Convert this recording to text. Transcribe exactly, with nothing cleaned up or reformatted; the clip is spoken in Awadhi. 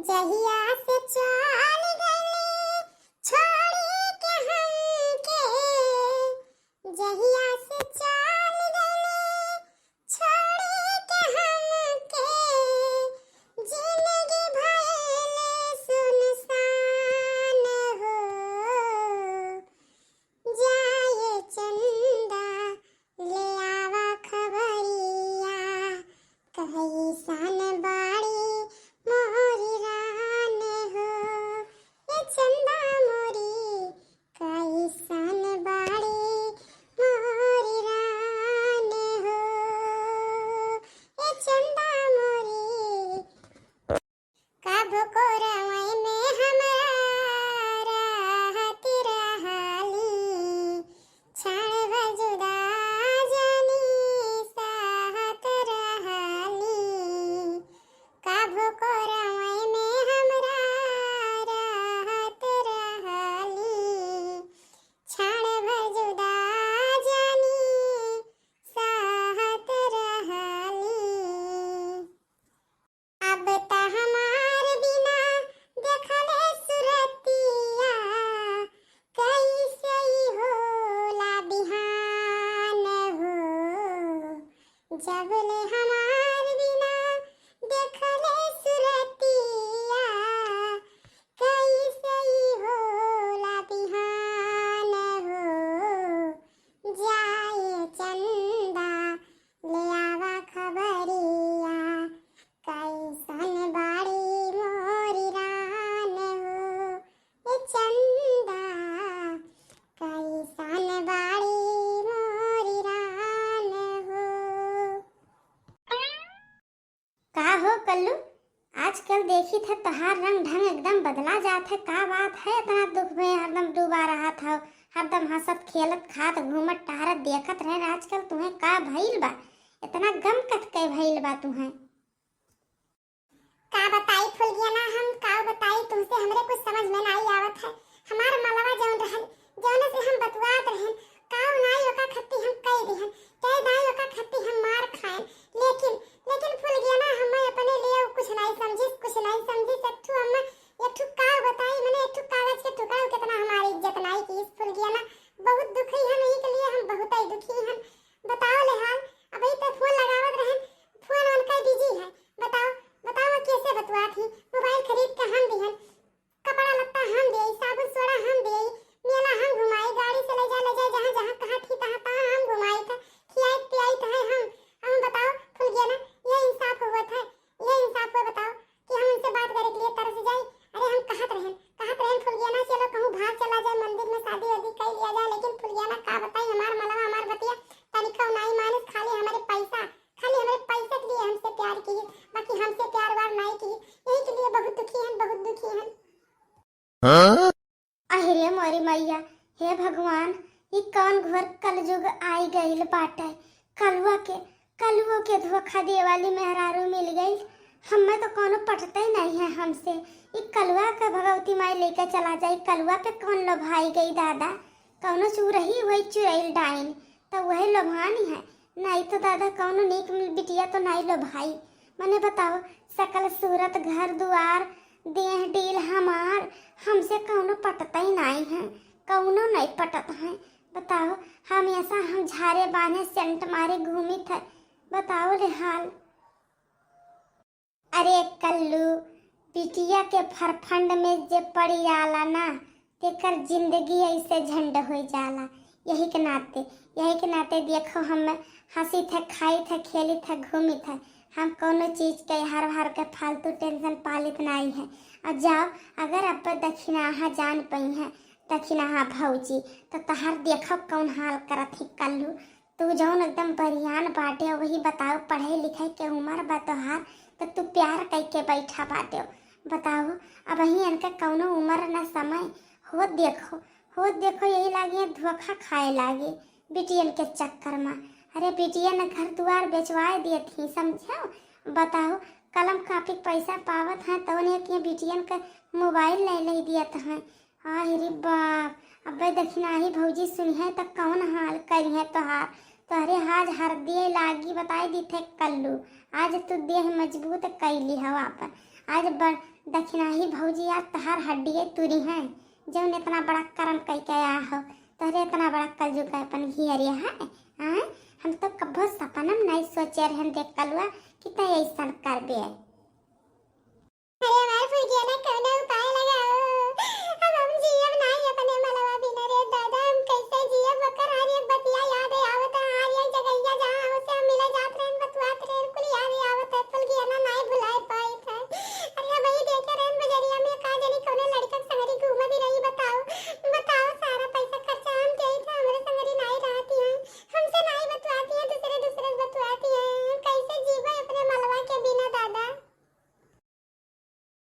जहिया से चल गइले छोड़ी के हमके, जहिया से चल गइले छोड़ी के हमके, जिंदगी भइले सुनसान हो। जाए चंदा ले आवा खबरिया, कइसन बाड़ी मोरी रान हो। ए चंदा मोरी, कइसन बाड़ी मोरी रान हो। ए चंदा मोरी, कब कोरवै में हमरा रहत रहली, क्षण भर जुदा जानी सहत रहली। कब कोरवै में हमरा रहत रहली, क्षण भर जुदा जानी सहत रहली। अब त हमार बिना देखले सुरतिया, कइसे ई होला बिहान हो। जब ले हमार बिना देखले सुरतिया, कइसे ई होला बिहान हो। जाए चंदा ले आवा खबरिया, कइसन बाड़ी मोरी रान हो। ए चंदा, कइसन बाड़ी मोरी रान हो। का हो कल्लू, आजकल देखित है तोहार रंग ढंग एकदम बदला जात है, का बात है? इतना दुख में हरदम डूबा रहत हौ, हरदम हंसत खेलत खात घूमत टहरत देखत रहे, आजकल तुहें का भइल बा? इतना गम कत के भइल बा तुहें? का बताई फुलगियाना, हम का बताई तुमसे, हमरे कुछ समझ में नाई आवत है। हमार मलवा जौन रहन, जौने से हम बतुआत रहन, काव नाई ओका खत्ती हम कई दिहन, कई दाई ओका खत्ती हम मार खाएन। लेकिन, लेकिन फुलगियाना, हमें अपने लिए उ कुछ नाई समझिस, कुछ नाई समझिस। एक ठू हम, एक ठू काव बताई, मने एक ठू कागज के टुकड़ा, उ कितना हमारी इज्जत नाई कीस फुलगियाना। बहुत दुखी हम, यही के लिए हम बहुत ही दुखी हम। बताओ ले हाल, अबही तो फोन लगावत रहन, फोन उनका बिजी है। बताओ, बताओ कैसे बतुआत ही, मोबाइल खरीद के हम दिहन, कपड़ा लत्ता हम देई, साबुन सोडा हम देई, मेला हम घुमाई, गाड़ी से ले जा, ले जा, जहाँ, जहाँ कहा थी, तहाँ, तहाँ हम घुमाई था, खियाई पियाई था हम। हम बताओ फुलगियाना, ये इंसाफ हुआ था? ये इंसाफ हुआ बताओ कि हम उनसे बात करे के लिए तरस जाई? अरे हम कहत रहन, कहत रहन फुलगियाना, चलो कहूँ बाहर चला जाए, मंदिर में शादी वादी कर लिया जाए, लेकिन फुलगियाना का बताई, हमार मलवा, हमार बतिया, तनिको नाई मानिस, खाली हमारे पैसा, खाली हमरे पैसे के लिए हमसे प्यार की, बाकी हमसे प्यार वार नाई की। यही के लिए बहुत दुखी हन, बहुत दुखी हन। हाँ? अहि रे मोरी मैया, हे भगवान, ई कौन घोर कलयुग आई गइल बाटे। कलुआ के, कलुओ के धोखा दे वाली मेहरारू मिल गइल। हमें तो कोनो पटते नहीं है हमसे। ई कलुआ के भगवती माई लेके चला जाई। कलुआ पे कौन लोभाई गई दादा? कौनो चुरही हुई चुरैल डाइन। त वही लोभानी है, नाई तो दादा कौनो नीक बिटिया तो नाई लोभाई। मने बताओ, सकल सूरत, घर दुआर, देह डील हमार, हमसे कौनो पटतई नाई है, कौनो नाई पटत है। बताओ, हमेशा हम झारे बान्हे सेंट मारे घूमित है। बताओ ले हाल। अरे कल्लू, बिटिया के फरफंड में जे पड़ी जाला ना, तेकर जिंदगी ऐसे झंड होइ जाला। यही के नाते, यही के नाते देखो, हम हंसित है, खाइत है, खेलित है, घूमित है। हम कौनो चीज के हर हर के फालतू टेंशन पालित नाई है। और जाओ, अगर अब दखिनाहा जान पई है, दखिनाहा भौजी, तो तहार देखो कौन हाल करत ही कल्लू। तू जौन एकदम बरियान बाटे, वही बताओ, पढ़े लिखे के उमर बा तोहार, त तू प्यार कइके बैठा बाटे। बताओ, अबही इनका कौनो उमर न समय। होत देखो, होत देखो, यही लागे धोखा खाए लागे बिटियन के चक्कर में। अरे बिटियन घर दुआर बेचवाए दियत ही, समझो। बताओ, कलम कापी के पैसा पावत हैं, तौने के बिटियन के मोबाइल ले ले दियत हैं। आहि रे बाप, अबे दखिनाही भौजी सुनिहे त कौन हाल करिहे तोहार। तोहरे आज हरदिये लागी, बताई दीथे कल्लू। आज तू देह मजबूत कैली हव आपन। आज बड़ दखिनही भौजी, आज तहार हड्डिये तुरिहैं, जौन एतना बड़ा करम कइके आया हो, तोहरे एतना बड़ा कलजुग का अपन घियरिया है। आय, हम तो कब्बो सपना में नाहीं सोचे रहेन देख कलुआ कि तैं अइसन करबे।